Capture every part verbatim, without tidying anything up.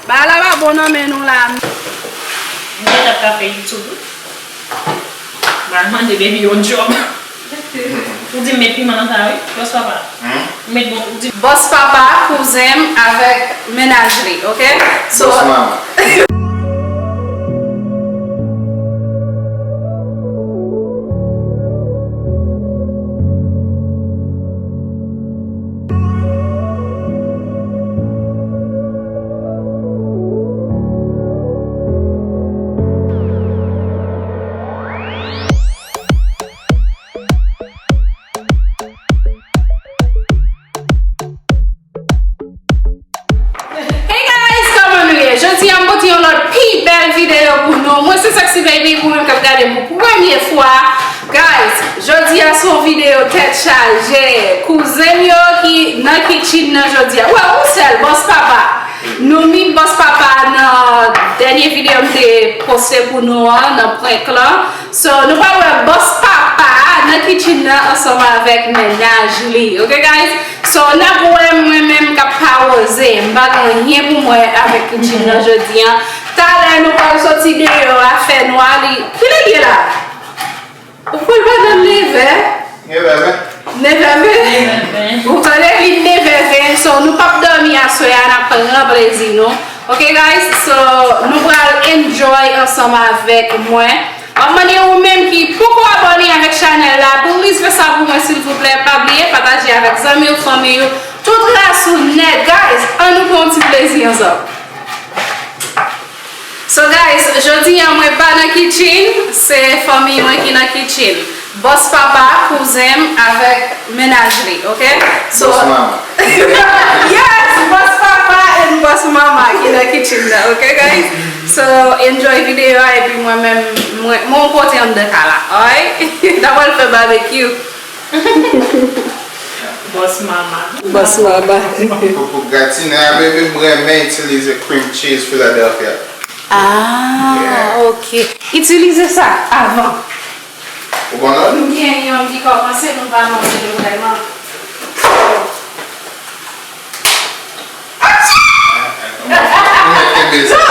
Bagay la pa bon nan men nou la. M gentan ap ka fè YouTube wi. M al mande baby yon djòb. Ou di m met piman nan sa wi, bòs papa. Hmm? Ou met bon, ou di. Bòs papa, kouzen m avèk mennaj li, oke? So, bòs mama. Hey guys, kòman nou ye? Jodi a m pote yon lòt pi bèl videyo pou nou. Mwen se Sexy Baby, pou mwen k ap gade m pou premye fwa. Guys, jodi a se yon videyo tèt chaje. Kouzen m yo ki nan kitchen nan jodi a. Wè, ou sèl, bòs papa. Nou meet bòs papa nan dènye videyo m te poste pou nou an, nan prank lan. So, nou pral wè bòs papa nan kitchen nan ansanm avèk mennaj li. Oke, guys? So, n ap wè mwen menm k ap pawoze. M pa gen anyen pou m wè avèk kitchen nan jodi a. Talè nou pral soti deyò a fè nwa li. Kilè l ye la? Ou konn pa nan nevè? Nevè ven. Nevè ven? Nevè ven. Ou tande li nevè ven. So, nou p ap dòmi aswè a, n ap pran plezi nou. Oke, guys? So, nou pral enjoy ansanm avèk mwen. M ap mande ou menm ki poko abòne avèk chanèl la, please fè sa pou mwen, silvouplè. Pa bliye pataje avèk zanmi w, fanmi w, tout ras ou nèt, guys. Ann nou pran yon ti plezi ansanm. So, guys, jodi a mwen pa nan kitchen, se fanmi mwen ki nan kitchen. Bòs papa, kouzen m avèk mennaj li, oke? So, bòs mama. Yes, bòs papa and bòs mama ki nan kitchen nan, oke, guys? So, enjoy videyo a, epi mwen menm, mwen, mwen pote anndan kay la, alright? N ap al fè barbecue. Bòs mama. Bòs mama. Pou, pou gratine a, baby, m renmen itilize cream cheese Philadelphia. Ah, yeah, oke. Itilize sa avan. Ou konn lòt? M gen yon ki kòmanse, nou pa manje l vrèman. Nou mèt kenbe sa.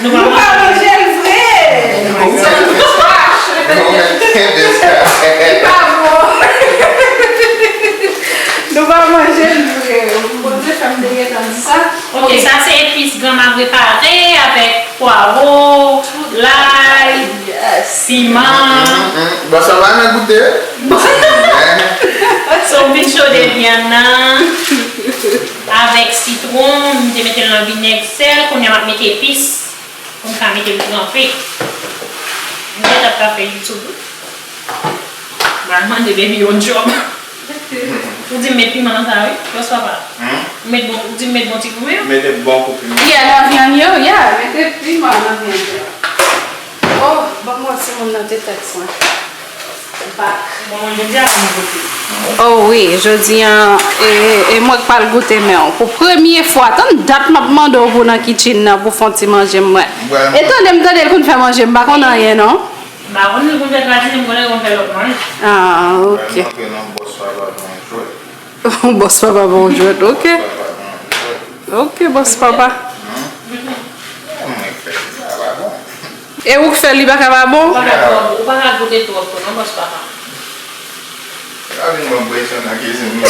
Nou pa manje l vre. Nou mèt kenbe sa. Li pa bon. Nou pa manje l vre. Bondye fè m te gentan di sa. Ok, sa se epis granma prepare avèk pwawo, lay, piman. Bòs sa pa nan goute. So, m vin chode vyann nan avèk sitwon, m te mete l nan vinèg, sèl, kounye a m ap mete epis pou m ka mete l tranpe. M gentan ap ka fè YouTube wi. M al mande baby yon djòb. Ou di m met piman nan sa wi, bòs papa. Hmm? Ou met bon, ou di m met bon ti goumen. Mete bon kou piman. Yeah, nan vyann yo, yeah, mete piman nan vyann yo. Oh, ban m wè timoun nan te tèks mwen. Bak. Bon, mwen jodi a pou m goute. Oh wi, jodi a, e, e mwen k pral goute men w. Pou premye fwa, tann dat m ap mande w pou nan kitchen nan pou fè yon ti manje mwen. E tande m tande l konn fè manje, m pa konn anyen non. M pa konn li konn fè tradisyon, m konnen l konn fè lòt manje. Ah, ok. Mwen rantre nan bòs papa bon jwèt. Bòs papa bon jwèt, ok. Bòs papa bon jwèt. Ok, bòs papa. Hmm? Mwen k fè li, sa pa bon. E ou k fè li pa ka pa bon? Ou pa ka twòp, ou pa ka goute twòp tou non, bòs papa. Sa vin ban m presyon nan kizin mwen.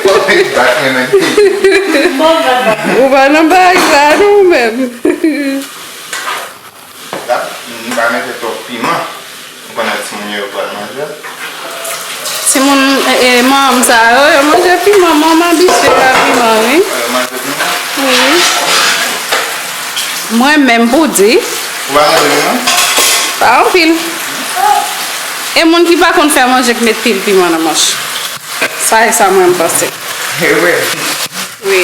Fò m bat mwen nan kizin. Bon, papa. Ou pa nan bagay sa non, ou menm. Tap, m pa mete twòp piman. Ou konnen timoun yo, yo pral manje. Timoun, e, e, manman sa yo, yo manje piman. Manman abitye a piman, wi. Yo manje piman? Wi. Mwen menm pou di. Ou pa manje piman? Pa anpil. E moun ki pa konn fè manje k met pil piman nan manch. Sa e sa mwen m panse. E vre. Wi.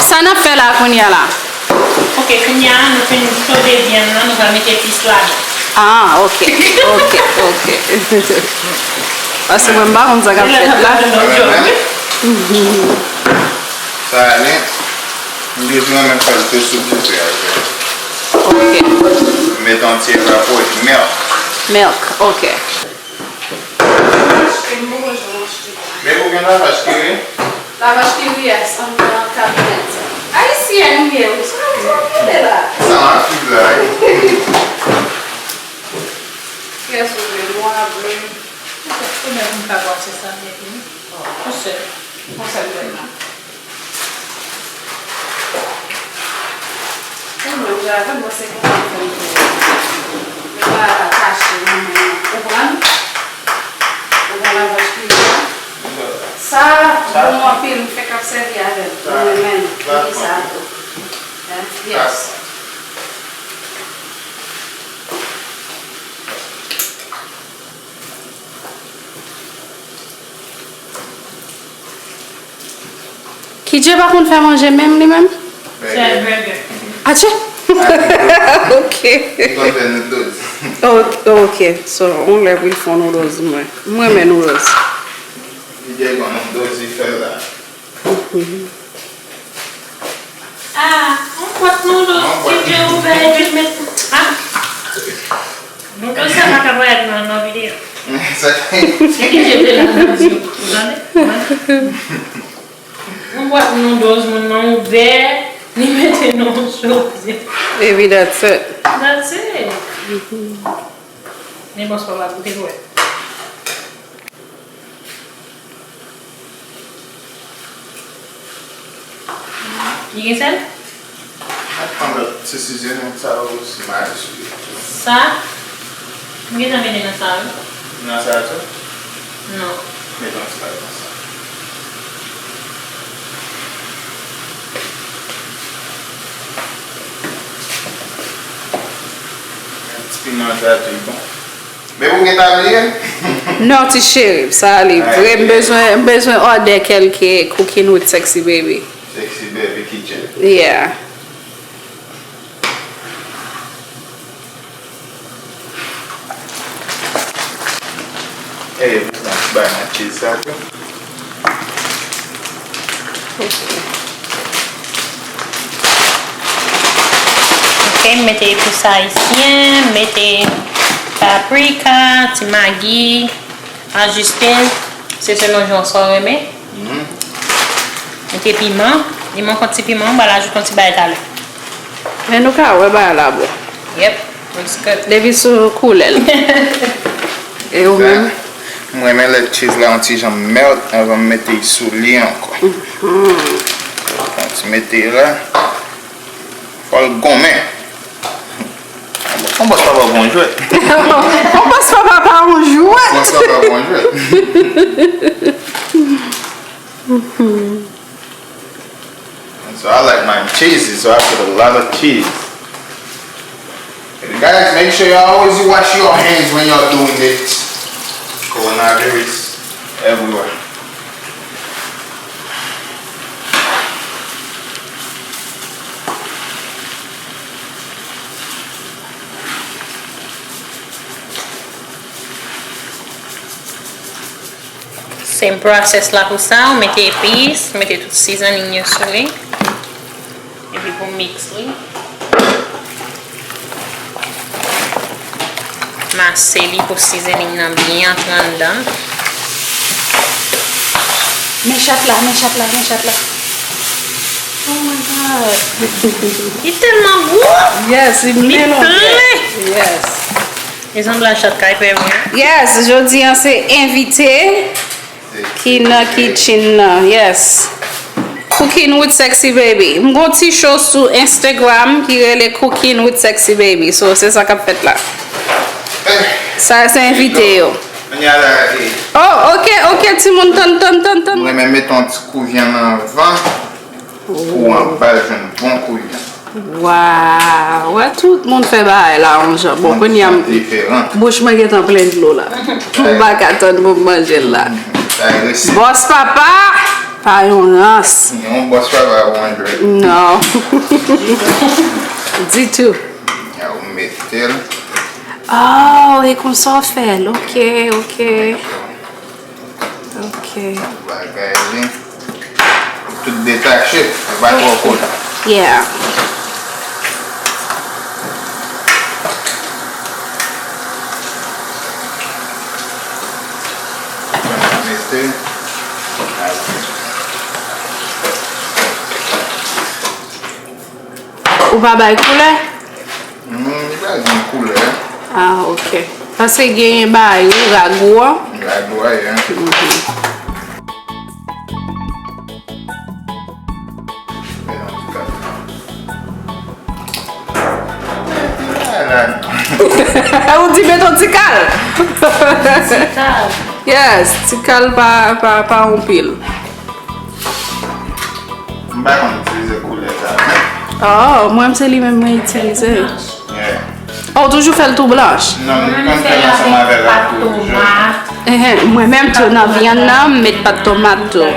Sa n ap fè la kounye a la? Ok, kounye a nou fin chode vyann nan, nou pral mete epis ladan. Ah, ok, ok, ok. Paske mwen m pa konn sa k ap fèt la. Sa ale, m bezwen menm kalite soup de tè a. Ok. Met yon ti evaporated milk. Milk, ok. Yon lavaj ki ri? Lavaj ki ri, yes, anndan kabinèt. Ayisyèn ou ye, wi, sa ou te ap gade la? Sa m ap viv la, wi. Kiyès ou vle, nwa, ble? Ou mèt m ka bwase sa, men, wi. Yon sèl. Yon sèl vèm la. Ou menm, ou avè m, mwen se konsa m fè m tou. Mwen pa kache nan men mwen. Ou konprann? Ou konn lavaj ki ri a? Sa bon anpil, m fèk ap sèvi avè l. Mwen renmen l. M di sa tou. Hein? Yes. Kidje pa konn fè manje menm li menm? Fè bègè. Atchè! Ok. Li konn fè noodles. Oh, ok. So, yon lè pou l fè noodles mwen. Mwen renmen noodles. Kidje konn noodles li fè la. Ah, yon bwat noodles, Kidje ouvè epi l met, ah. Noodles sa pa ka parèt nan, nan videyo. Sa. Se Kidje vle la nan videyo. Tande? Yon bwat noodles moun nan ouvè, li mete nan yon chodyè. Epi that's it. That's it. Men bon, se pa mal, goute pou wè. Li gen sèl? Mwen pran lòt ti sizonnen sa yo osi, m ale sou yo. Sa? M gentan mete nan sa, wi. Nan sa tou? Non. Met yon ti bagay nan sa. Yon ti piman sa tou bon. Men ou gen tabliye? Non, ti cheri, sa li vre. M bezwen, m bezwen òdè kèlke Cooking with Sexy Baby. Sexy Baby Kitchen. Yeah. E, mwen bay nan cheese sa tou. Ok. Ok, m mete epis ayisyen, m mete paprika, ti magi, ajiste l. Se selon jan sa w renmen. Mhm. Mete piman. Li manke yon ti piman, m pral ajoute yon ti bagay talè. Men nou ka wè bagay la bon. Yep, looks good. Depi sou koulè l. E ou menm? Mwen renmen lè cheese la yon ti jan melt anvan m mete l sou li ankò. Mhm. Mwen ti mete la. Fò l gonmen. Yon bòs papa pa yon jwèt. Yon bòs papa pa yon jwèt. Bòs papa pa yon jwèt. So I like mine cheesy, so I put a lot of cheese. Guys, make sure you always wash your hands when you're doing it. Coronavirus everywhere. Same process la pou sa, ou mete epis, mete tout seasoning yo sou li. Epi pou mix li. Mase li pou seasoning nan byen antre anndan. Men chat la, men chat la, men chat la. Oh my God. Li tèlman gwo. Yes, li plen. Yes. E sanble chat kay fè vre. Yes, jodi an se envite ki nan kitchen nan. Yes. Cooking with Sexy Baby. M gon ti show sou Instagram ki rele Cooking with Sexy Baby. So, se sa k ap fèt la. Sa se envite yo. Oh, ok, ok, timoun, tann, tann, tann, tann. Mwen menm mete yon ti kou vyann anvan. Pou anba l jwenn bon kou vyann. Waw, wè tout moun fè bagay la yon jan. Bon, kounye a, bouch mwen gentan plen dlo la. M pa ka tann pou m manje l la. Bòs papa, pa yon rans. Yon bòs papa pa yon jwèt. Non. Ditou. Ou mete l. Oh, e konsa w fè l. Ok, ok. Ok. Bagay li. Tout detache, li pa twò koule. Yeah. Mete. Ou pa bay koulè? Hmm, li pa gen koulè. Ah, ok. Paske genyen bagay wi, ragou an. Ragou a, yeah. Ou di met yon ti kal. Ti kal. Yes, ti kal pa, pa, pa anpil. M pa konn itilize koulè sa menm. Oh, mwen se li menm mwen itilize. Yeah. Oh, ou toujou fè l tou blanch? Non, m konn fè l ansanm avè l la tou jòn. Enhen, mwen menm tou nan vyann nan, m met pat tomat tou.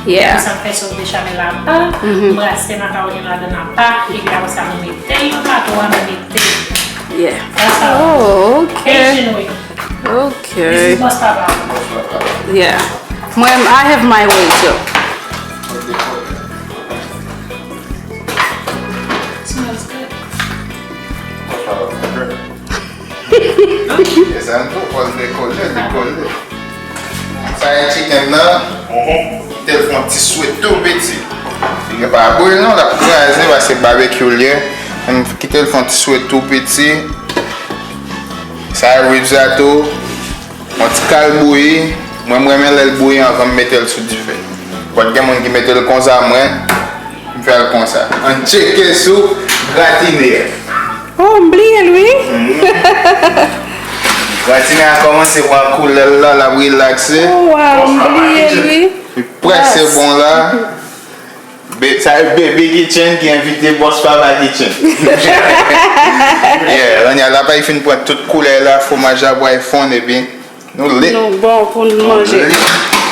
Yeah. Sa m fè sos bechamel apa, m brase makawoni ladan apa, epi apre sa m mete yon pato a, m mete. Yeah. That's how. Oh, ok. Asian way. Ok. This is Boss Papa. Yeah. Mwen, I have my way too. Smells good. Yes, I know. Pòs dekole, dekole. Sa e chicken nan. Kite l fè yon ti swe tou piti. Li pa bouyi non, l ap kraze paske barbecue l ye. Kite l fè yon ti swe tou piti. Sa e ribs la tou. Yon ti kal bouyi. Mwen, m renmen lè l bouyi anvan m mete l sou dife. Pòt gen moun ki mete l konsa, mwen, m fè l konsa. Ann tcheke sou gratine a. Oh, m bliye l wi. Gratine a kòmanse pran koulè l la, l ap rilakse. Oh, wow, m bliye l wi. Li prèske bon la. Be-, sa e Baby Kitchen ki envite Boss Papa Kitchen. Yeah, Rania, la pa fin pran tout koulè la, fwomaj la pral fonn epi nou lit. Nou bon pou n manje.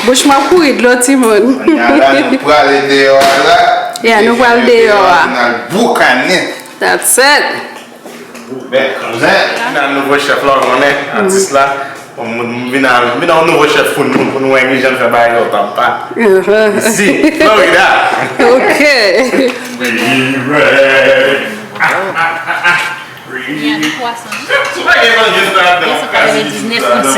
Bouch mwen ap kouri dlo timoun. Rania, la nou prale deyò a la. Yeah, nou pral deyò a. Nou al boukannen. That's it. Bèk kouzen. Vin ak nouvo chèf la, ou konnen, atis la. Bon, m, m vin a, m vin a yon nouvo chèf pou nou, pou nou wè ki jan l fè bagay yo tanpa. Ici, Florida. Ok. We ready. Sou pa gen evanjelis la adan, kazi la adan.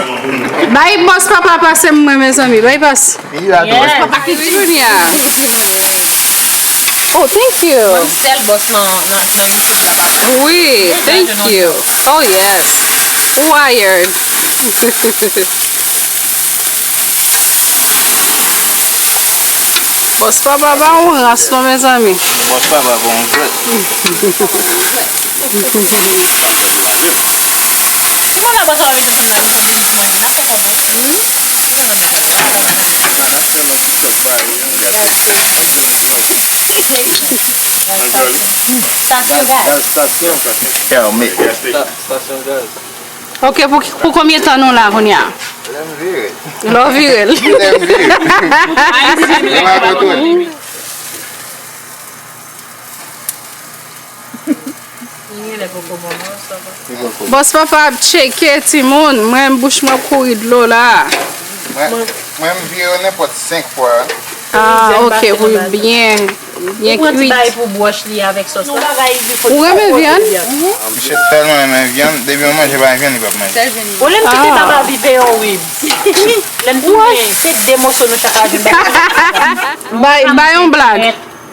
Bay Boss Papa pase m mwen, mezanmi. Bay pas. Yes. Papa ki Junior. Oh, thank you. Mwen m sèl bòs nan, nan, nan YouTube la, papa. Wi, thank you. Oh, yes. Wired. Boss Papa pa yon ras non, mezanmi. Boss Papa pa yon ras. Ou pa wè bòs la vin nan channel la, li di manje, n ap fè kòman? Wi. N ap fè kòman? N ap fè kòman? N ap fè kòman? Stasyon gaz. Gaz stasyon. Fermé. Sta-, stasyon gaz. Ok, pou, pou konbyen tan nou la kounye a? Lè m vire. Lè w vire l. Lè m vire. Lè m ap kontwole. Bòs Papa ap tcheke timoun. Mwen, bouch mwen ap kouri dlo la. Mwen, mwen, m vire yo nenpòt senk fwa. Ah, ok, pou l byen, byen kwit. Ou pran ti bagay pou bwòch li avèk sòs la. Ou renmen vyann? Misye tèlman renmen vyann, depi yon manje pa vyann, li p ap manje. Ou lè m kite baba vive yo, wi. Lè m tounen, se de moso nou chak la vin bay. Bay, bay yon blag.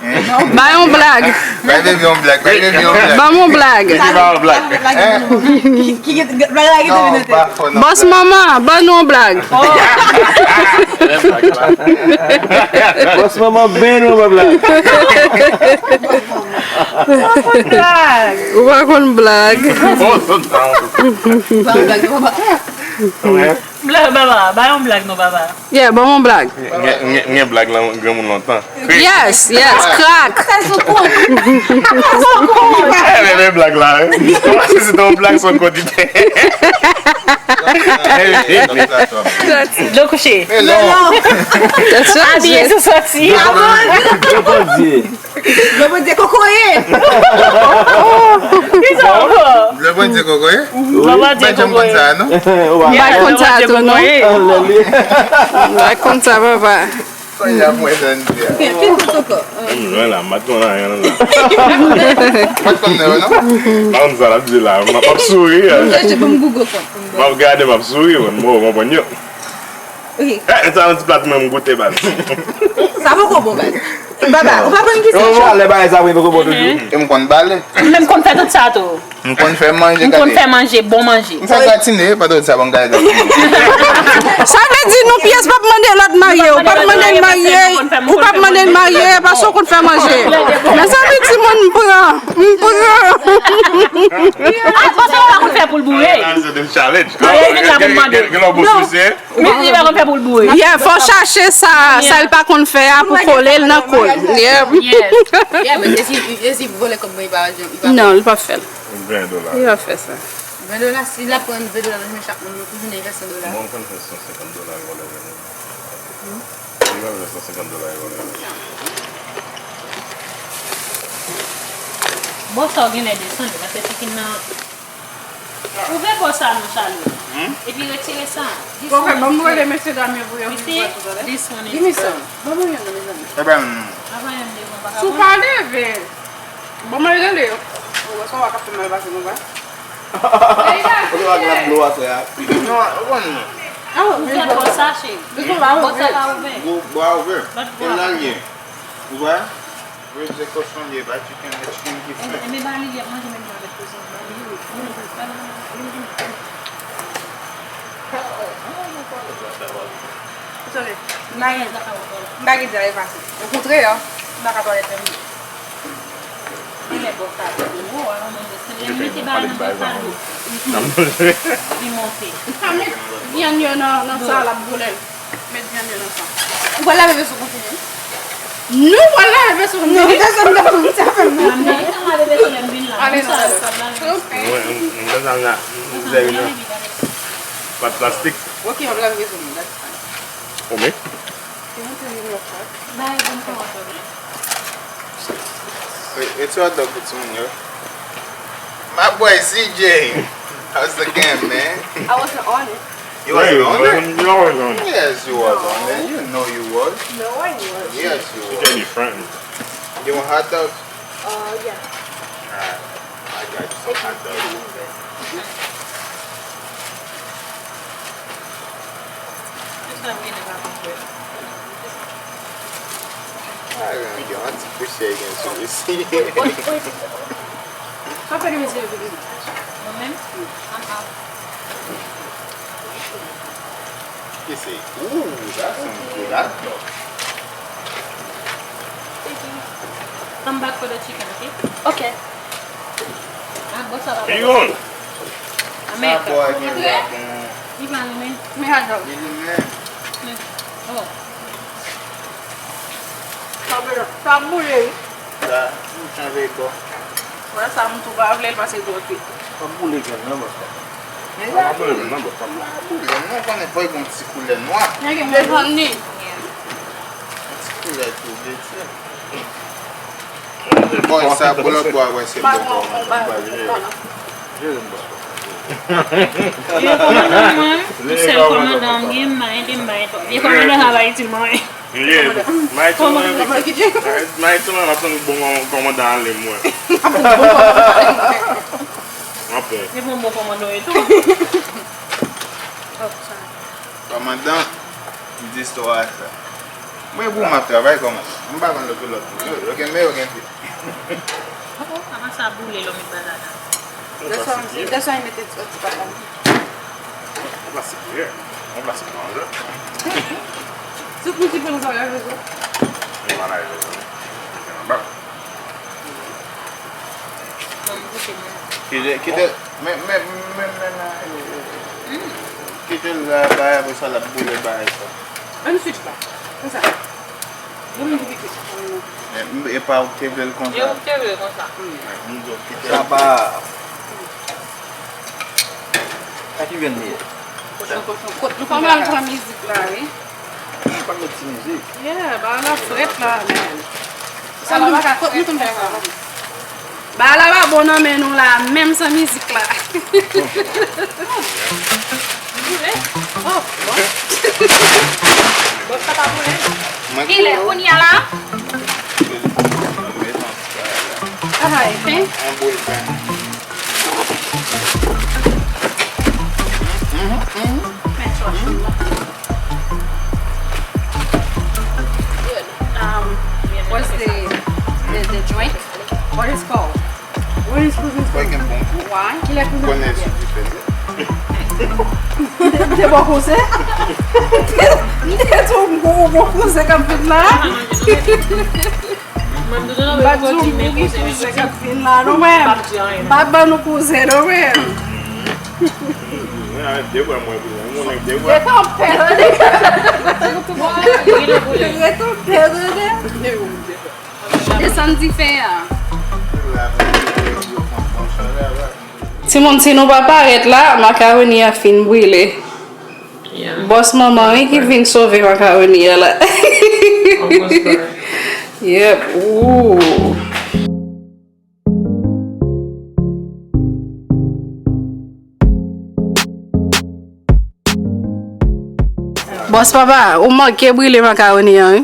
Ba yon blag. Bay bebe yon blag, bay bebe yon blag. Ban m yon blag. Bebe ba yon blag. Hein? Ki, ki, ki, blag la ki te vin nan tèt. Non, pa fò, non. Bòs manman, ban nou yon blag. Bòs manman, ban nou yon blag. Ou pa konn blag. Blag, baba. Bla-, baba, ba yon blag non, baba. Yeah, ban m yon blag. Gen, gen, gen blag lan granmoun lontan. Yes, yes, crack. Sa sou kont. Sa sou kont. Eh, men, men blag la, hein. Se te yon blag sou kont li te. Dlo kouche. Dlo. That's right. Abiye sou sòti. Dlo kouche. Dlo Bondye kokoye. Kisa ankò? Dlo Bondye kokoye? Dlo Bondye kokoye. Ou pa janm konn sa, non? Ou pa konn sa tou, non? Ou pa konn sa, papa. Kòman y ap mwen jwenn di a? Ki tout ankò? M jwenn la, m pa t konn anyen la. Ou pa t konn non, non? M pa konn sa l ap di la. M ap, m ap souri, hein. M chèche pou m Google kont. M ap gade, m ap souri, bon, bon, bon, bon, yo. Wi. Eh, sa yon ti plat mwen m goute, baz. Sa poko bon, baz. Baba, ou pa konn ki sa? Yo, lè bagay sa vre, poko bon toujou. E m konn bale. M menm konn fè tout sa tou. M konn fè manje, m konn fè manje, bon manje. M fè gratine, pa tout sa, bon, gade gratine. Sa vle di nou pyès p ap mande lòt marye, ou p ap mande l marye, ou p ap mande l marye, paske w konn fè manje. Mezanmi, timoun, m pran, m pran. Ah, paske w pa konn fè pou l boure. Ah, se te challenge. Gen lè w bouch misye. Misye pa konn fè pou l boure. Yeah, fò chache sa, sa l pa konn fè a pou kole l nan kò l. Yeah. Yeah, men e si, e si vòlè kòb mwen, li pa, li pa. Non, li p ap fè l. Ven dola. Li p ap fè sa. Ven dola, si l ap pran ven dola nan men chak moun, nou toujou nan ven san dola. Bon, m konn fè san senkant dola, vòlè ven dola. Li pa fè san senkant dola, vòlè ven dola. Bon, sa w genlè desann, paske chicken nan Ouvè bò sa non, Charlie. Hmm? Epi retire sa. Bon, fè ban m rele mesye dam yo pou yo vin pran tout ale. This one is Give me some. Ban mwen youn nan, mezanmi. E pa youn non. Avan youn devan, pa ka pran. Si w pa leve, ban mwen rele yo. Ou wè sa w ka fè mal pase nou, pa? Ou te wè ak lat dlo a frè a. Non, ou konn non. Ouvè bò sa, cheri. Bò sa pa ouvè. Bò a ouvè. E la l ye. Ou wè? Ribs e kochon li ye, pa chicken, e chicken ki fre. Enben, ba li, li ap manje menm jan avèk kochon, ba li, wi. Sole, m pa gen, m pa gen djay pase. Okontrè, m pa ka pale tèm. Enben, bò sa, se gwo, a, manje, se lè m mete bagay nan bò sa, dlo. Li monte. Sa met vyann yo nan, nan sa l ap boule. Met vyann yo nan sa. Ou pral lave veso kontinye? Nou pral lave veso kontinye. Non, pèsonn pa konn sa fè m nan. Mwen, mwen, mwen, mwen, mwen, mwen, mwen, plat plastik. Ok, m ap lave veso mwen, that's fine. Ou men? Ki monte yon lòt plat. Bay bon kòmantè. Wait, it's your dog with someone here. My boy C J, how's the game, man? I wasn't on it. You wasn't on it? You always on it. Yes, you was on it. You know you was. No, I wasn't. Yes, you was. You can't be frightened. You want hot dogs? Uh, yeah. Alright. I got you some hot dogs. Sa vini pa konprann. Ay, yon ti kouche gen sou li. Sa fè de mesye yo vini? Mwen menm? I'm out. Ki se? Ooh, that's some good hot dog. Come back for the chicken, okay? Okay. Ah, bon, sa va. Li bon. America. Sa bò a gen la bon. Li pa limen. Men hot dog. Li limen. Oh. Sa boule, sa boule, wi. Sa, m chanje bò. Wè sa, m tou pa vle l pase twò kwit. Sa boule grenn nan, bòs la. Sa boule grenn nan, bòs la. Sa boule, non, konnen fò l gon ti koulè nwa. Desann li. Yon ti koulè tou, vle di. Bò sa, bò lòt bò a, wè se bò. Yo kòmandan mwen, yon sèl kòmandan m gen, m pa ede, m pa ede. Vye kòmandan sa pa itil mwen. Ye, m pa itil mwen. M pa itil mwen, m ap tann bon kòmandan ale mwen. M ap pran. Se bon, bon kòmandan e tou. Kòmandan, m di istwa sa. Mwen pou m ap travay kòmandan. M pa konn lòt lòt moun. Yo, yo gen men, yo gen pye. Oh, oh, apa sa boule lò met banana. That's why I'm saying, that's why I made it a ti papa. Yon plastik kiyè. Yon plastik manje. Tout moun ki pran sa, yo fè sa. Yo pa lave sa. Yo fè anba. Kite, kite, men, men, men, men, men, kite l la, bay, apre sa, l ap boule, bay sa. Ann switch la. Konsa. Bon, moun ki pitit. E, m, e pa ou ki te vle l konsa. E ou ki te vle l konsa. M di w kite l. Sa pa. Sa ki vin li ye? Kochon, kochon. Kot nou pa mal pran mizik la, wi. Pa met ti mizik. Yeah, ba la frèt la, men. Sa nou pa ka, kot nou konn fè sa. Ba la pa bon nan men nou la, menm san mizik la. Boule? Oh, bon. Bon, sa pa boule. Kilè, kounye a la? Ay, pen. Yon boul pen. Men chòch. What is called? What is cooking? Mwen gen bon kou. Why? Kilè kouzen? Konnen sou ki fè. M te bò kouzen. M te di w m gon bon kouzen k ap vin la. M pa di w m gen kouzen k ap vin la non, men m pa ban nou kouzen non, men. Mwen avèk de bra mwen pou mwen, mwen avèk de bra. Rete anpè tande. Rete anpè tande. Desann dife a. Timoun, si nou pa parèt la, makawoni a fin brile. Yeah. Bòs manman wi ki vin sove makawoni a la. Almost done. Yep. Ooh. Bòs papa, ou manke brile makawoni an, wi.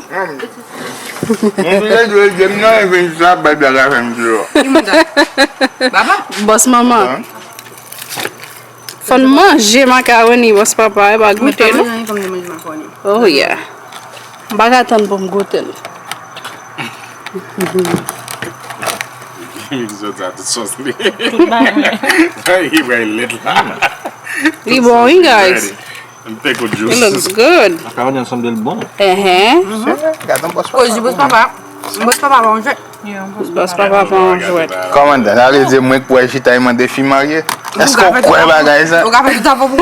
Mwen vle dwe di m nan, e vin sa, bay blag la fè m di yo. Ki moun sa? Baba? Bòs manman. Fò n manje makawoni, bòs papa, e pa goute, non? Mwen pa manje anyen kòm de manje makawoni. Oh, yeah. M pa ka tann pou m goute l. Jimmy ki soti a tout sòs li. Tout bagay. Li pral lèt la. Li bon, wi, guys. Ready. M te kout jous. It looks good. Makawoni ansanm de l bon. Ehe. Gade yon bòs papa. Bòs papa pa yon jwèt. Bòs papa pa yon jwèt. Kòmandan, sa vle di mwen k wè chita e mande fi marye? Èske w kwè bagay sa? Ou ka fè tout sa pou ou.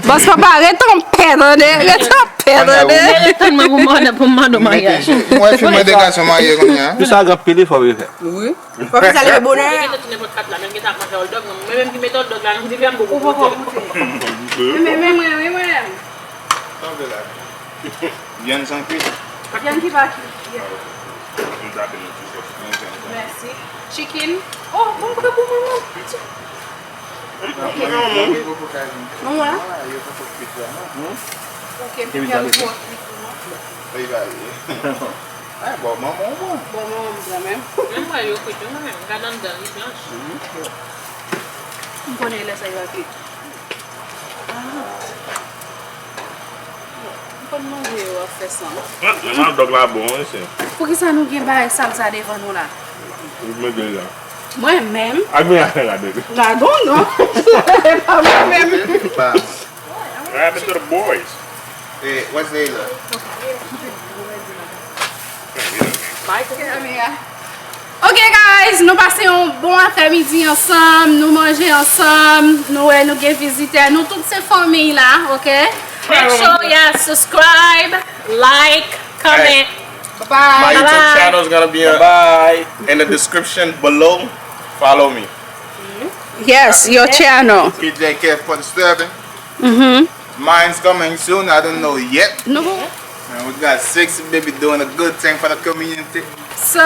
Bòs papa, ret anpè tande, ret anpè tande. Tann mwen pou mande, pou mande w maryaj. Mwen fi mande gason marye kounye a. Pou sa gen pile fò yo fè. Wi. Papi sa leve bonè. Mwen gentan tounen pot kat la, men m gentan ap manje hot dog, mwen menm ki mete hot dog la nan dife a m poko goute. Ou poko goute. Men, men, men, mwen, wi, mwen. Sa w vle la? Vyann san kwit? Vyann ki pa kwit. Yeah. M tape nan ti sòs. Mèsi. Chicken. Oh, bon, bon, bon, bon, bon. Manman. Manman. Manman. Ok, m te fè yon bon kwit pou mwen. Li va ye. Ah, bon, manman, bon. Bon, manman, m kanmenm. Menm mwen, yo kwit, yo, mwen menm. Gad anndan, li blanch. M konnen lè sa yo va kwit. Ah. M konn manje yo ap fè san. Manman, dòk la bon, wi, se. Poukisa nou gen bagay sal sa devan nou la? Ou mete la. Mwen menm. Ak mwen afè la, baby. Gadon, non. E pa mwen menm. What happened to the boys? Hey, what's Layla? Bye, Camilla. Ok, guys, nou pase yon bon aprèmidi ansanm, nou manje ansanm, nou wè nou gen vizitè, nou tout se fanmiy la, ok? Make sure y'all subscribe, like, comment. Bye. My YouTube channel is gonna be, uh, in the description below. Follow me. Yes, your channel. P J K forty-seven. Mm-hmm. Mine's coming soon. I don't know yet. No. And we got sexy baby doing a good thing for the community. So,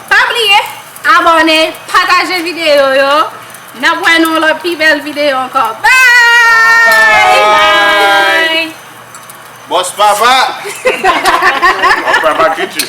pa bliye, abòne, pataje videyo yo. N ap wè nou lòt pi bèl videyo ankò. Bye! Bye! Bòs papa! Bòs papa Gucci.